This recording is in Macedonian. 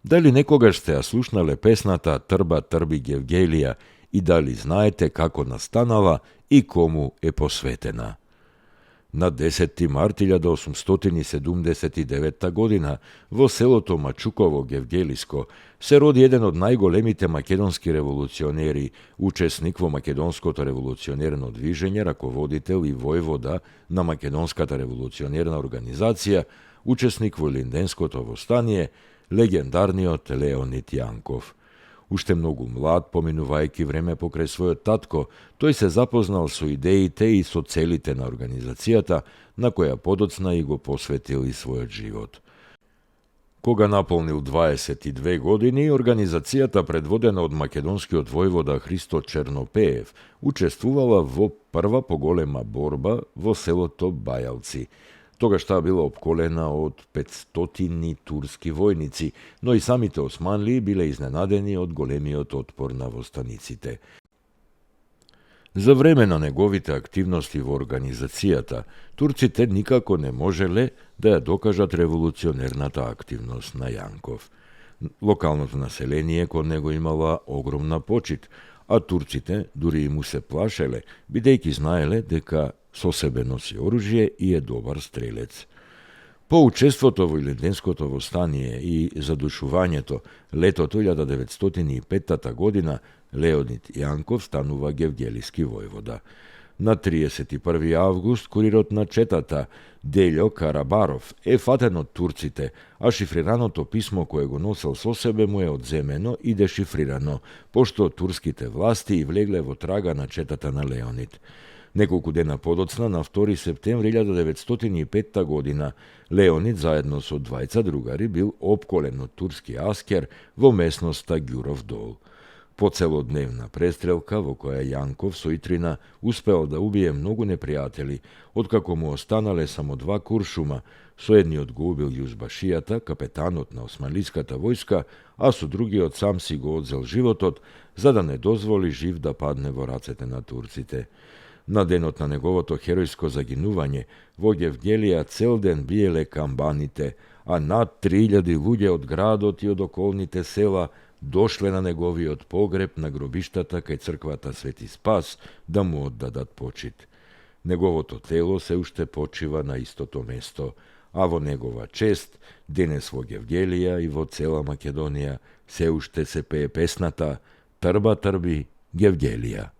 Дали некогаш сте ја слушнале песната Трба трби Гевгелија и дали знаете како настанала и кому е посветена? На 10. март 1879 година во селото Мачуково Гевгелиско се роди еден од најголемите македонски револуционери, учесник во македонското револуционерно движење, раководител и војвода на македонската револуционерна организација, учесник во Илинденското востание, легендарниот Леонид Јанков. Уште многу млад, поминувајќи време покрај својот татко, тој се запознал со идеите и со целите на организацијата, на која подоцна и го посветил и својот живот. Кога наполнил 22 години, организацијата, предводена од македонскиот војвода Христо Чернопеев, учествувала во прва поголема борба во селото Бајалци. Тогаш таа била обколена од 500 турски војници, но и самите османлии биле изненадени од големиот отпор на востаниците. За време на неговите активности во организацијата, турците никако не можеле да ја докажат револуционерната активност на Јанков. Локалното население кон него имала огромна почит, а турците дури и му се плашеле, бидејќи знаеле дека со себе носи оружје и е добар стрелец. По учеството во Илинденското востание и задушувањето, летото 1905 година Леонид Јанков станува гевгелиски војвода. На 31. август курирот на четата Дељо Карабаров е фатен од турците, а шифрираното писмо кое го носел со себе му е одземено и дешифрирано, пошто турските власти и влегле во трага на четата на Леонид. Неколку дена подоцна, на 2 септември 1905 година, Леонид заедно со двајца другари бил опколен од турски аскер во местноста Ѓуров дол. По целодневна престрелка во која Јанков соитрина успеал да убие многу непријатели, откако му останале само 2 куршума, со едниот го убил јузбашијата, капетанот на османлиската војска, а со другиот сам си го одзел животот, за да не дозволи жив да падне во рацете на турците. На денот на неговото херојско загинување, во Гевгелија цел ден биеле камбаните, а над 3000 луѓе од градот и од околните села дошле на неговиот погреб на гробиштата кај црквата Свети Спас да му оддадат почит. Неговото тело се уште почива на истото место, а во негова чест, денес во Гевгелија и во цела Македонија се уште се пее песната Трба трби Гевгелија.